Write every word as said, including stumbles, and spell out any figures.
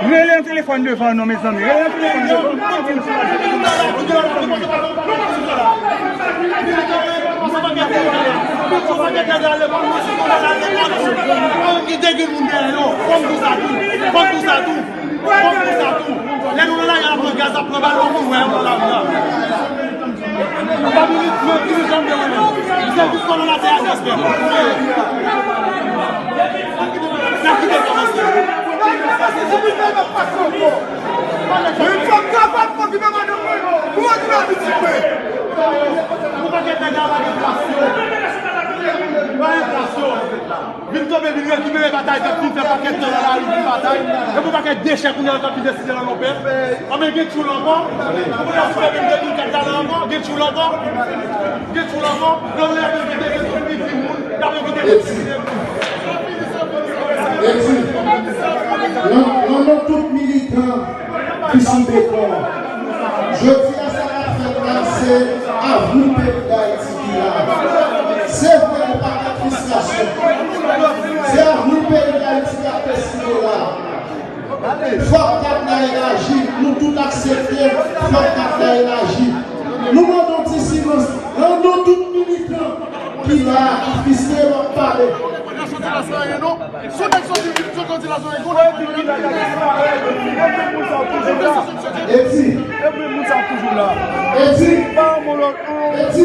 Rele yon telefòn devan non, mezanmi. Rele yon telefòn devan. Ki te gen moun dèyè yo. Fò m di sa tou. Fò m di sa tou. Fò m di sa tou. Lè nou nan lari a, ap pran gaz, ap pran bal, nou konn wè yo nan lari a. Ou pa milit, men ki milit jan de wè. Se jis kòlonatè a ki espè. N ap kite l kòmanse. Men fòk travay pou okipe madanm mwen, pou okipe pitit mwen. Yon pakèt nèg la pa gen plas yo. Pa gen plas yo. Vin kanpe, vin rekipere batay k ap fin fè pakèt tan nan lari, vin batay. Epi yon pakèt dechè kounye a k ap vin deside nan non pèp. Anben, gen tchoul ankò. Ou konn ap fè menm de mil kat la la ankò, gen tchoul ankò. Gen tchoul ankò. Nan lè yo vin, gen tout piti moun, y ap envite tout piti moun. Eti, nan, nan non tout militan ki sou beton an, jodi a sa k ap fèt la, se avni peyi Dayiti ki la. Se vre, gen pakèt fristrasyon. Se avni peyi Dayiti k ap deside la. Fòk kat la elaji, nou tout aksepte, fòk kat la elaji. Nou mande yon ti silans nan non tout militan ki la, ki fristre, w ap pale. Sou nèg soti vit, soti la sou nèg. Eti. Eti.